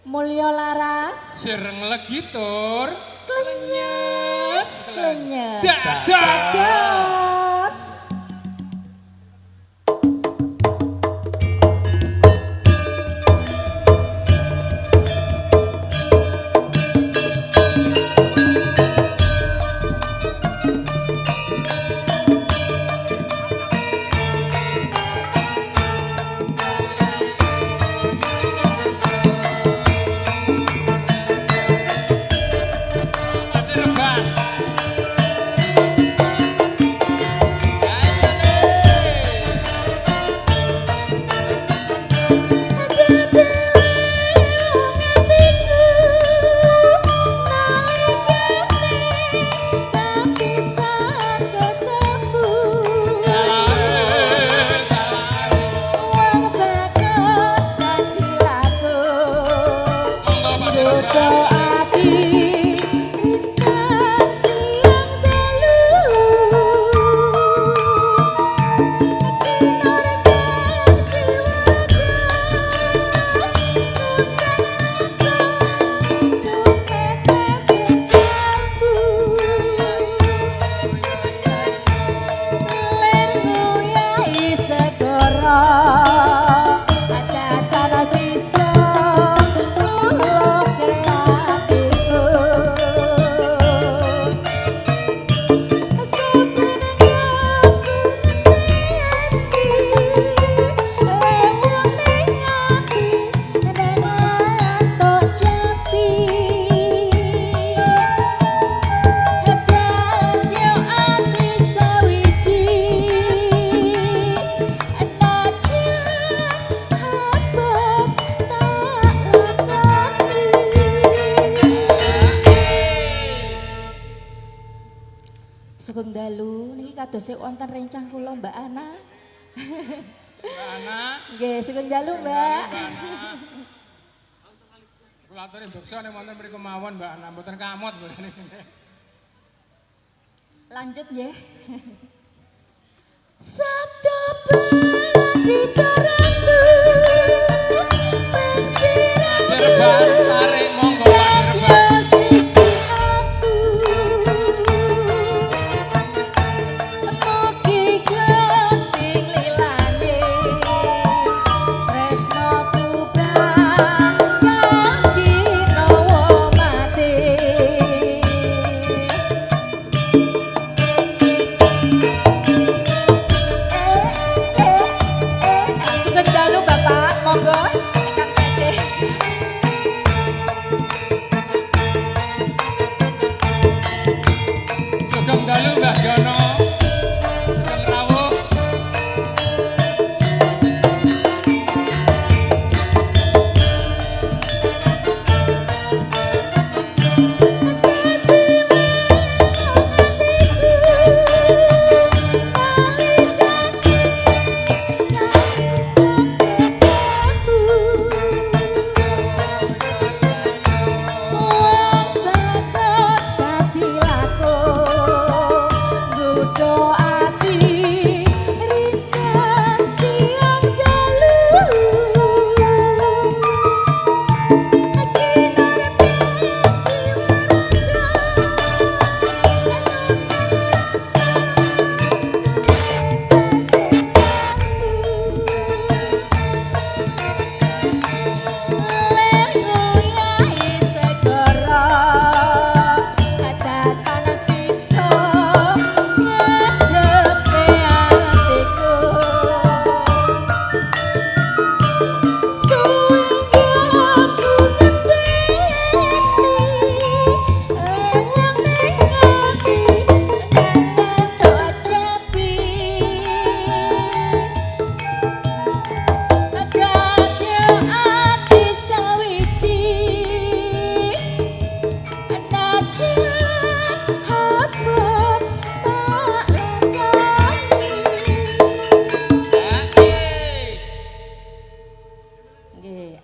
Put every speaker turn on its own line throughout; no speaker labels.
Mulya laras
Sireng legi tur
klenyes klenyes.
Dados.
Sugeng dalu niki kadose wonten rencang kula Mbak Ana.
Mbak Ana.
Nggih, sugeng dalu Mbak.
Kula aturi beksa nek wonten mriku mawon Mbak Ana, mboten kamot mboten.
Lanjut nggih. Sabda Pandita Ratu
Dirban tarik monggo Pak Dirban.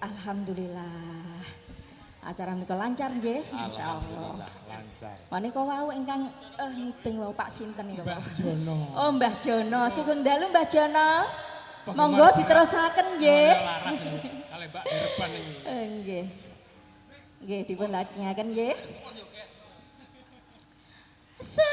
Alhamdulillah. Acara menika lancar nggih, insyaallah.
Lancar.
Menika wau ingkang ngiping wau Pak sinten niku?
Mbah Jono.
Oh, Mbah Jono. Sugeng dalu Mbah Jono. Monggo diterusaken nggih.
Kalih Mbak Dirban niki.
Nggih. Nggih, dipun lajengaken nggih. Sa